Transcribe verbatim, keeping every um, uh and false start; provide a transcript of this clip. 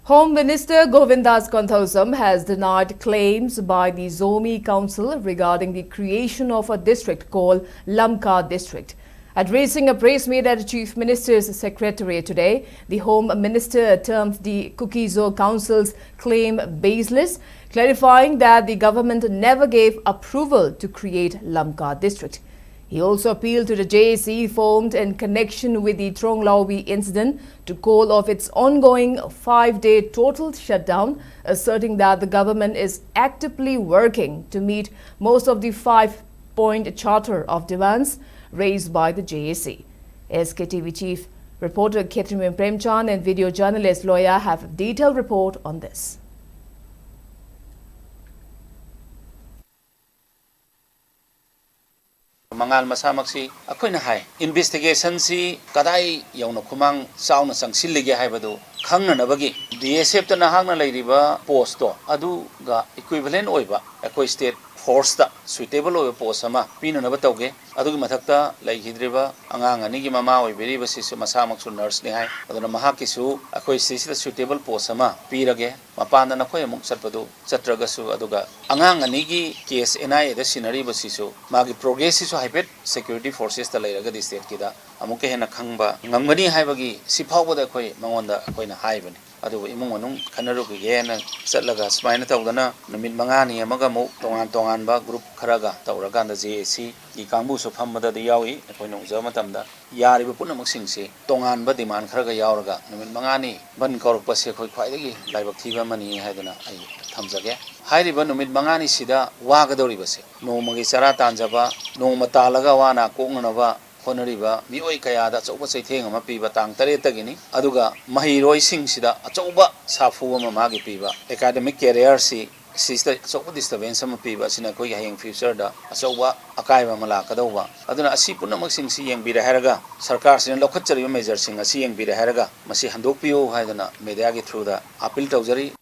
Home Minister Govindas Konthoujam has denied claims by the Zomi Council regarding the creation of a district called Lamka District. Addressing a press meet at the Chief Minister's Secretariat today, the Home Minister termed the Kuki-Zo Council's claim baseless, clarifying that the government never gave approval to create Lamka District. He also appealed to the J A C formed in connection with the Tronglaubi incident to call off its ongoing five-day total shutdown, asserting that the government is actively working to meet most of the five-point charter of demands raised by the J A C. S K T V chief reporter Catherine Premchand and video journalist Loya have a detailed report on this. ꯃꯉꯥꯜ ꯃꯁꯥꯃꯛꯁꯤ ꯑꯩꯈꯣꯏꯅ ꯍꯥꯏ, ꯏꯟꯚꯦꯁꯇꯤꯒꯦꯁꯟꯁꯤ ꯀꯗꯥꯏ ꯌꯧꯅ ꯈꯨꯃꯥꯡ ꯆꯥꯎꯅ ꯆꯪꯁꯤꯜꯂꯤꯒꯦ ꯍꯥꯏꯕꯗꯨ ꯈꯪꯅꯅꯕꯒꯤ B ꯑꯦꯁ ꯑꯦꯐꯇ ꯅꯍꯥꯛꯅ ꯂꯩꯔꯤꯕ ꯄꯣꯁꯇꯣ ꯑꯗꯨꯒ ꯏꯀ꯭ꯋꯤꯚꯂꯦꯟ ꯑꯣꯏꯕ ꯑꯩꯈꯣꯏ ꯁ꯭ꯇꯦꯠ ꯐꯣꯔꯁꯇ ꯁꯨꯏꯇꯦꯕꯜ ꯑꯣꯏꯕ ꯄꯣꯁ ꯑꯃ ꯄꯤꯅꯅꯕ ꯇꯧꯒꯦ꯫ ꯑꯗꯨꯒꯤ ꯃꯊꯛꯇ ꯂꯩꯈꯤꯗ꯭ꯔꯤꯕ ꯑꯉꯥꯡ ꯑꯅꯤꯒꯤ ꯃꯃꯥ ꯑꯣꯏꯕꯤꯔꯤꯕꯁꯤꯁꯨ ꯃꯁꯥꯃꯛꯁꯨ ꯅꯔꯁꯅꯤ ꯍꯥꯏ꯫ ꯑꯗꯨꯅ ꯃꯍꯥꯛꯀꯤꯁꯨ ꯑꯩꯈꯣꯏ ꯁꯤꯁꯤꯗ ꯁꯨꯏꯇꯦꯕꯜ ꯄꯣꯁ ꯑꯃ ꯄꯤꯔꯒꯦ꯫ ꯃꯄꯥꯟꯗ ꯅꯈꯣꯏ ꯑꯃꯨꯛ ꯆꯠꯄꯗꯨ ꯆꯠꯇ꯭ꯔꯒꯁꯨ, ꯑꯗꯨꯒ ꯑꯉꯥꯡ ꯑꯅꯤꯒꯤ ꯀꯦꯁ ꯑꯦꯟ ꯑꯥꯏ ꯑꯦꯗ ꯁꯤꯟꯅꯔꯤꯕꯁꯤꯁꯨ ꯃꯥꯒꯤ ꯄ꯭ꯔꯣꯒ꯭ꯔꯦꯁꯁꯤꯁꯨ ꯍꯥꯏꯐꯦꯠ ꯁꯦꯀ꯭ꯌꯨꯔꯤꯇꯤ ꯐꯣꯔꯁꯦꯁꯇ ꯂꯩꯔꯒꯗꯤ ꯁ꯭ꯇꯦꯠꯀꯤꯗ ꯑꯃꯨꯛꯀ ꯍꯦꯟꯅ ꯈꯪꯕ ꯉꯝꯒꯅꯤ ꯍꯥꯏꯕꯒꯤ ꯁꯤ ꯐꯥꯎꯕꯗ ꯑꯩꯈꯣꯏ ꯃꯉꯣꯟꯗ ꯑꯩꯈꯣꯏꯅ ꯍꯥꯏꯕꯅꯤ꯫ ꯑꯗꯨꯕꯨ ꯏꯃꯨꯡ ꯃꯅꯨꯡ ꯈꯟꯅꯔꯨꯈꯤꯒꯦꯅ ꯆꯠꯂꯒ ꯁꯨꯃꯥꯏꯅ ꯇꯧꯗꯅ ꯅꯨꯃꯤꯠ ꯃꯉꯥꯅꯤ ꯑꯃꯒ ꯑꯃꯨꯛ ꯇꯣꯉꯥꯟ ꯇꯣꯉꯥꯟꯕ ꯒ꯭ꯔꯨꯞ ꯈꯔꯒ ꯇꯧꯔꯀꯥꯟꯗ ꯖꯦ ꯑꯦ ꯁꯤꯒꯤ ꯀꯥꯡꯕꯨꯁꯨ ꯐꯝꯕꯗꯗꯤ ꯌꯥꯎꯏ꯫ ꯑꯩꯈꯣꯏꯅ ꯎꯖꯕ ꯃꯇꯝꯗ ꯌꯥꯔꯤꯕ ꯄꯨꯝꯅꯃꯛꯁꯤꯡꯁꯤ ꯇꯣꯉꯥꯟꯕ ꯗꯤꯃꯥꯟ ꯈꯔꯒ ꯌꯥꯎꯔꯒ ꯅꯨꯃꯤꯠ ꯃꯉꯥꯅꯤ ꯕꯟ ꯀꯧꯔꯛꯄꯁꯤ ꯑꯩꯈꯣꯏ ꯈ꯭ꯋꯥꯏꯗꯒꯤ ꯂꯥꯏꯕꯛ ꯊꯤꯕ ꯑꯃꯅꯤ ꯍꯥꯏꯗꯅ ꯑꯩ ꯊꯝꯖꯒꯦ꯫ ꯍꯥꯏꯔꯤꯕ ꯅꯨꯃꯤꯠ ꯃꯉꯥꯅꯤꯁꯤꯗ ꯋꯥꯒꯗꯧꯔꯤꯕꯁꯦ ꯅꯣꯡꯃꯒꯤ ꯆꯔꯥ ꯇꯥꯟꯖꯕ, ꯅꯣꯡꯃ ꯇꯥꯜꯂꯒ ꯋꯥꯅ ꯀꯣꯛꯅꯅꯕ ꯍꯣꯠꯅꯔꯤꯕ ꯃꯤꯑꯣꯏ ꯀꯌꯥꯗ ꯑꯆꯧꯕ ꯆꯩꯊꯦꯡ ꯑꯃ ꯄꯤꯕ ꯇꯥꯡ ꯇꯔꯦꯠꯇꯒꯤꯅꯤ꯫ ꯑꯗꯨꯒ ꯃꯍꯩꯔꯣꯏꯁꯤꯡꯁꯤꯗ ꯑꯆꯧꯕ ꯁꯥꯐꯨ ꯑꯃ ꯃꯥꯒꯤ ꯄꯤꯕ, ꯑꯦꯀꯥꯗꯃꯤꯛ ꯀꯦꯔꯤꯌꯔꯁꯤ ꯁꯤꯁꯤꯗ ꯑꯆꯧꯕ ꯗꯤꯁꯇꯔꯕꯦꯟꯁ ꯑꯃ ꯄꯤꯕ ꯑꯁꯤꯅ ꯑꯩꯈꯣꯏꯒꯤ ꯍꯌꯦꯡ ꯐ꯭ꯌꯨꯆꯔꯗ ꯑꯆꯧꯕ ꯑꯀꯥꯏꯕ ꯑꯃ ꯂꯥꯛꯀꯗꯧꯕ꯫ ꯑꯗꯨꯅ ꯑꯁꯤ ꯄꯨꯝꯅꯃꯛꯁꯤꯡꯁꯤ ꯌꯦꯡꯕꯤꯔꯦ ꯍꯥꯏꯔꯒ, ꯁꯔꯀꯥꯔꯁꯤꯅ ꯂꯧꯈꯠꯆꯔꯤꯕ ꯃꯦꯖꯔꯁꯤꯡ ꯑꯁꯤ ꯌꯦꯡꯕꯤꯔꯦ ꯍꯥꯏꯔꯒ ꯃꯁꯤ ꯍꯟꯗꯣꯛꯄꯤꯌꯨ ꯍꯥꯏꯗꯅ ꯃꯦꯗꯤꯌꯥꯒꯤ ꯊ꯭ꯔꯨꯗ ꯑꯥꯄꯤꯜ ꯇꯧꯖꯔꯤ꯫